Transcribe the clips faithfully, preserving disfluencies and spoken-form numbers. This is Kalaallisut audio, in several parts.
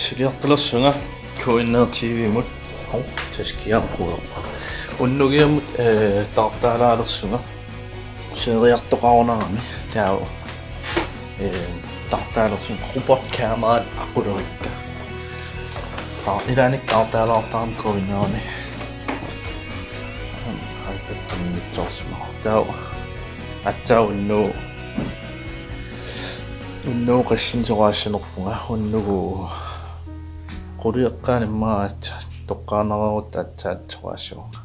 Sikiartalersunga K N R T V-mut. Hov, taskiarpulerpa. Unnugiamut, eh, taartaalaalersunga. Seeriartoqarunarami. Taava, eh, taartaalersunga robotkameraat aqulerikka. Taa, ilaanni taartaalaartarami K N R-mi. Ai, taava. Taava, aatsaat unnugu, unnugu qassinsoraassanerpunga, unnugu qulit eqqaanni immaqa aatsaat toqqaannarerutta aatsaat soraassuunga.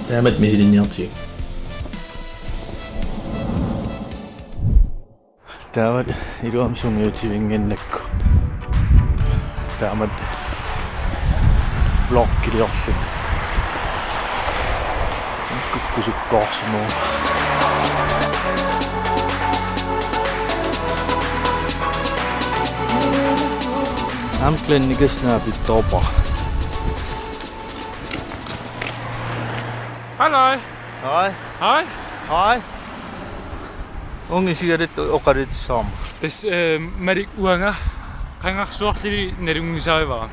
Taamatut misilinniartigik. Taamatut iluamik sungiutivinnginnakku. Taamatut vloggiliorluni. Kukkusukkoorsimavunga. Aamma Glennikkut naapittoorpara. Hallo. Hej. Hej. Hej. Uunga isigaluta oqalutissavarma. Tassa, eh, Malik uanga qangarsuarli nalunngisarivara.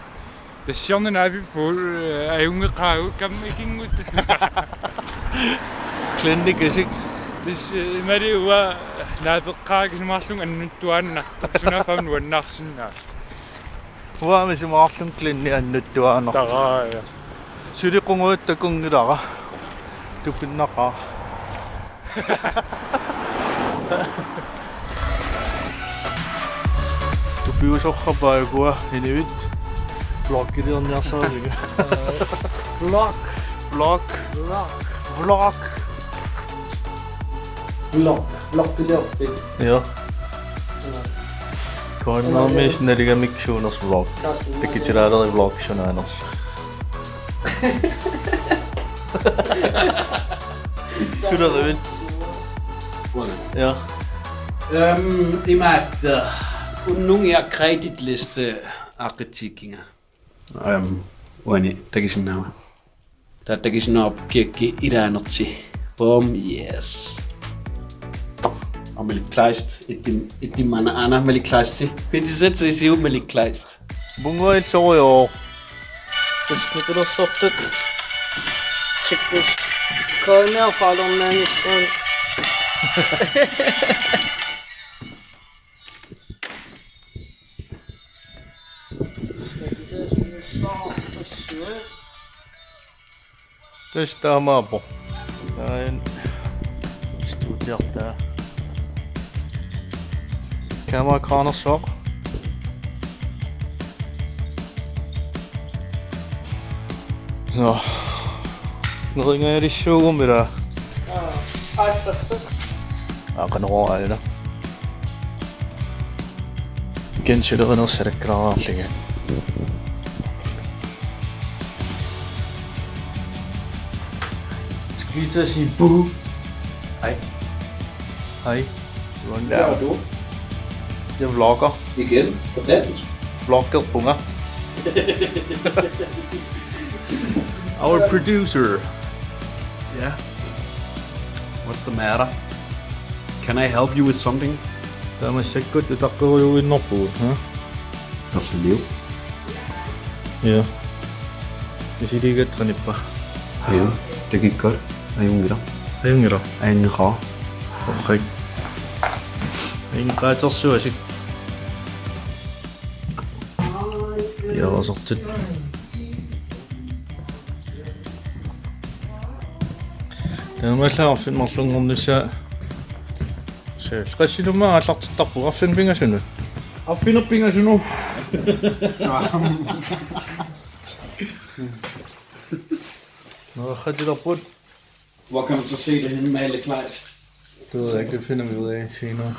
Tassa siorna naapippugut, eh, ajunngeqaagut kammakinngut. Glennikkut isik. Tassa, eh, Malik uanga naapeqqaarama kisimaarlunga annuttuaannartoq. Sunaaffa nuannaarsinnaa. Uanga isumaqarlunga Glenni annuttuaannartoq. Taraa, ja. Suli qungujuttoq takunngilara. Tupinnaqaaq. Tupiusorpara ukua inuit vloggiliorniarlugit. Vlog. Vlog. Vlog. Vlog. Vlog. Vlog. Vlog. Vlog. Joo. K N R-mi nalugamikku suunersut vlog. Takutilaalerivit vlog sunaanersoq. Sulerivit. Joo. Øhm, imaattoq, øh, unnuk credit liste aaqqissuukkiga. Øhm, uani takusinnaavara. Taava takusinnaavara Kiakki ilaanertik. Boom, yes. Og Malik Kleist, et din, et din mand, Anna Malik Kleist. Pinti set se siu Malik Kleist. Bungo el sorio. Tassa nipilersortut. Tjekkus. K N R-falornaanissaan. Tassa taamaappoq. Ain studiartaa. Kamera kraanersuaq. Nå. Neringaalissuugummi ilaa. Aa, qanorooq aajuna. Gensiulerinersalakkaluarlugit. Skal vi til at sige buh? Hej. Hej. Hvordan er du? Jeg vlogger. Igen? På dansk? Vlogger, bunger. Our producer. Yeah. What's the matter? Can I help you with something? Tamassakkut utaqqerujuinnarpugut, ha? Persiliu. Ja. Misiliigatta qanippa? Aju, takikkaat. Ajunngilaq. Ajunngilaq? Ajunngeqaaq. Orqaq. Ajunngeqaatersuasik. Piareersartut. Taamaallaat arfineq-marlunngornissaa. Suu, qassilummaa aallartittarpugut arfineq-pingasunut. Arfineq-pingasunut. Nå, qatilerput. Hvor kan man så se det henne, Malik Kleist? Det ved jeg ikke, det finder vi ud af senere.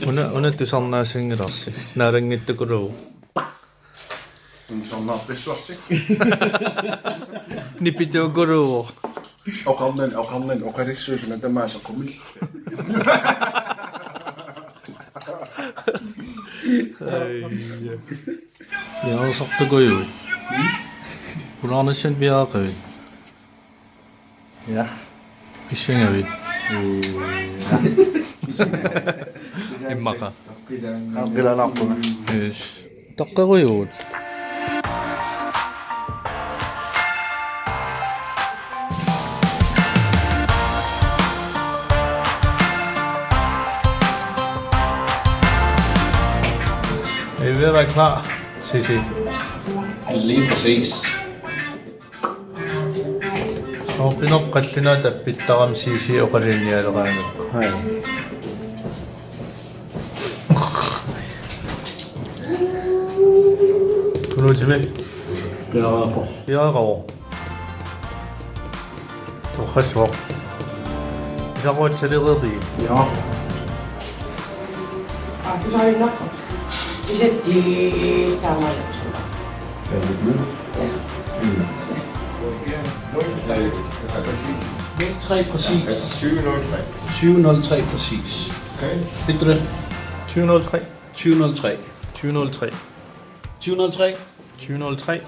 Una, una tusarnaassanngilasi. Naalanngittakuluuvoq. Tusarnaarpassuarsi. Nipituukuluuvoq. Oqarnan, oqarnan, oqarissuusuna tamaasa qumil. Ai, ja. Piareersartukujuit. Pulaarnissannut piareeqqavit? Ja. Pissangavit? Ja. Immaqa. Qilanaarpunga. Yes. Toqqerujuuvugut. Er vi ved at være klar, C C? Lige præcis. Soorpinerput qallunaatut appittarami C C oqalulinnialeraangakku. Hej. Tunuutimi. Piareerpoq. Piareerpoq. Torrassuaq. Isaquatsalereerpigit? Ja. Aa, tusaaginnarpoq. Isaat taamaalillugu. Ja. Mm. Nul tre præcis. Tyve nul tre. Tyve nul tre præcis. Okay. Fik du det? Tyve nul tre. Tyve nul tre. Tyve nul tre. Tyve nul tre. Tyve nul tre.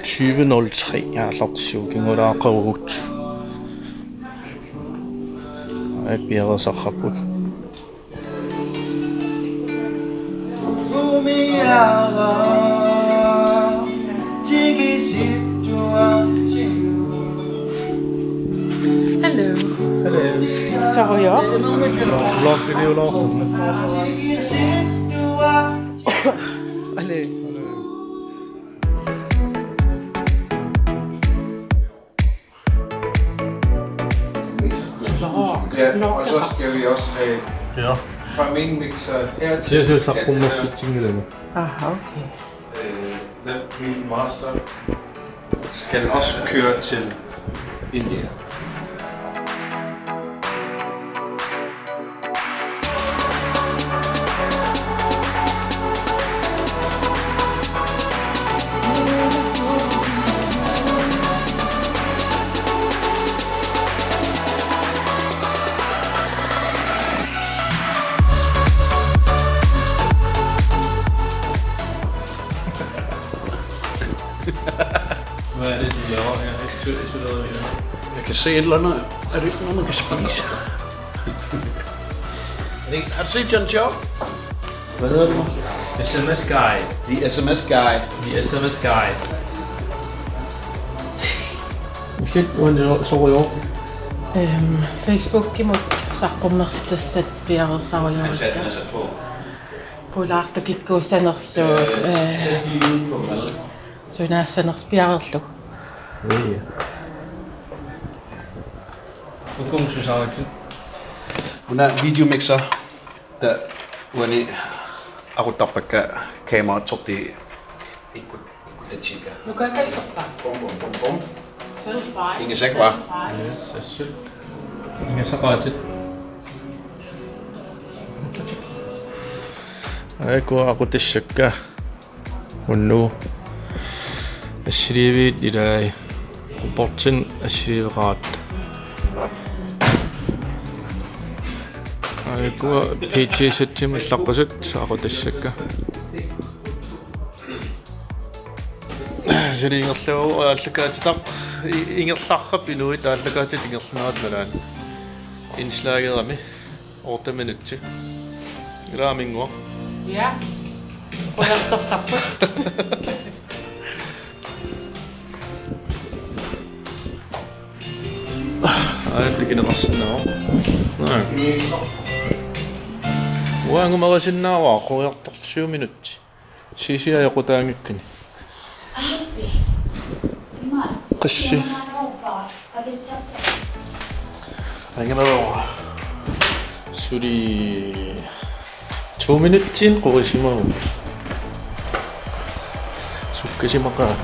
Tyve nul tre, aallartissuup kingulaaqarugut. Ai, piareersarparput. Hello. Hello. Sorujuk. Vlog, video, vlog. Hello. Ja, og så skal vi også have Ja. Fra min mixer her til. Det er så saqqummersitsinngilagut. Aha, okay. Øh, den, min master skal også køre til India. Hvad er det, de laver her? Jeg kan se, jeg så noget, jeg så noget. Jeg kan se et eller andet. Er det ikke noget, man kan spise? Er det ikke, har du set John Cho? Hvad hedder den nu? S M S Guy. The S M S Guy. The S M S Guy. Shit, uansorujuk? Øhm, Facebookimut saqqummersitassat piareersarujuuakka. Han satte sig på. Pulaartukikkuussanersoq, øh, øh, tæt lige ude på mad. Sunaassanersoq piareerlugu. Ja, ja. Uku susaaratit? Una videomixer, taava uani aquttarpakka kamera sorti ikkut, ikkut tatsiga. Nukaaka isorpa? Bum, bum, bum, bum. Selfie. Ingasak, hva'? Selfie. Yes, yes, yes. Ingasaqaatit. Ai, uku aqutassakka. Unnugu assiliiviit ilaat, Robertsen assiliiveqaratta. Ai, uku P T Z-imut allaqqasut aqutassakka. Suli ingerlavoq aallakaatitaq, i-, ingerlarput inuit aallakaatitat ingerlanerat nalaani. Indslagerami. Otte minutter. Ilaaminnguaq. Ja. Qujartortarput. Ai, pikineqarsinnaavoq. Naa. Uanga angumerisinnaavara qujartortarput syv minutter. Sisi ajoqutaanngikkuni. Qassi. Angimeroora. Suli to minutsiin qurisimavoq. Sukkasimaqaaq.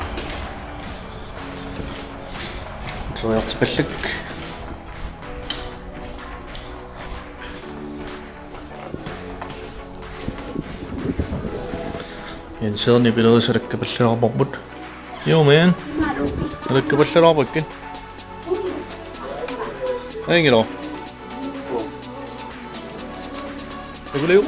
Toriartipallak. Jens Søren i billedet, så der kan bestille op mod. Jo, men. Så der kan bestille op igen. Ingen år. Det vil leve.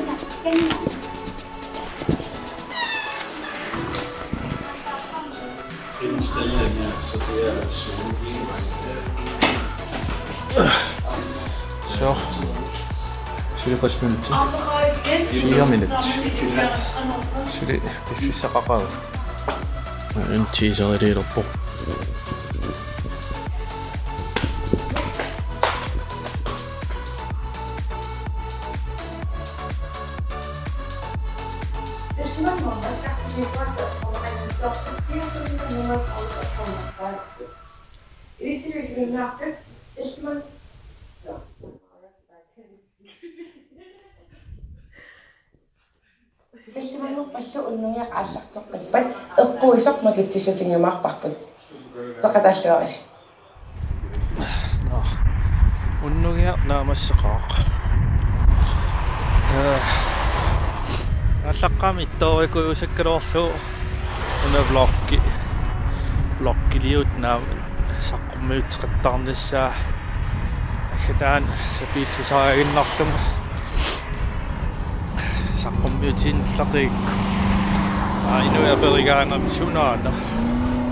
Fire minut. Suli pussissaqaqaaq. Intiiserilerpoq. Illimannguarpallu unnugiaq aallarteqqippat eqquisoq makitsissutigiumaarparput. Peqataalluarisi. Nå. Unnugiaq naammasseqaaq. Eh, aallaqqaammut ittoorujussuusakkaluarlugu una vloggi. Vloggiliut naam- saqqummiuteqattaarnissaa. Aggataan sapiillisariaginnarlunga saqqummiutiinnarlaqigikku. Aa, inuit aperigaangami sunaana.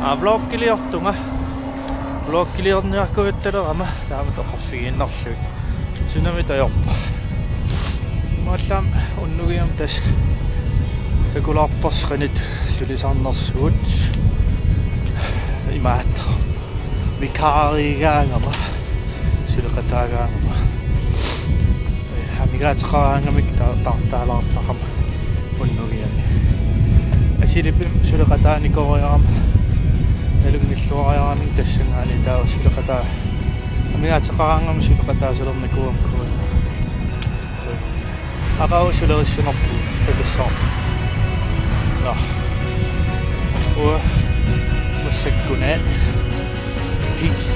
Aa, vloggiliortunga. Vloggiliorniarkuuttalerama taamatut oqarfigiinnarlugit. Sunami tajorpa. Imaallaat unnugiaq tassa takulaarparsi qanoq sulisarnersugut. Imaattoq. Vikarigaangama. Suleqataagaangama. Eh, amigaateqaraangamik ta-, ta-, taalaartaqama. Unnugiaq. Asilipimmi suleqataanikooriarama. Nalunngilluariarama tassanngaanniit taava suleqataa-, amigaateqaraangama suleqataasalernikuugama. Aqagu sulerissanerpugut takussavarput. Nå. Uanga massakkut peace.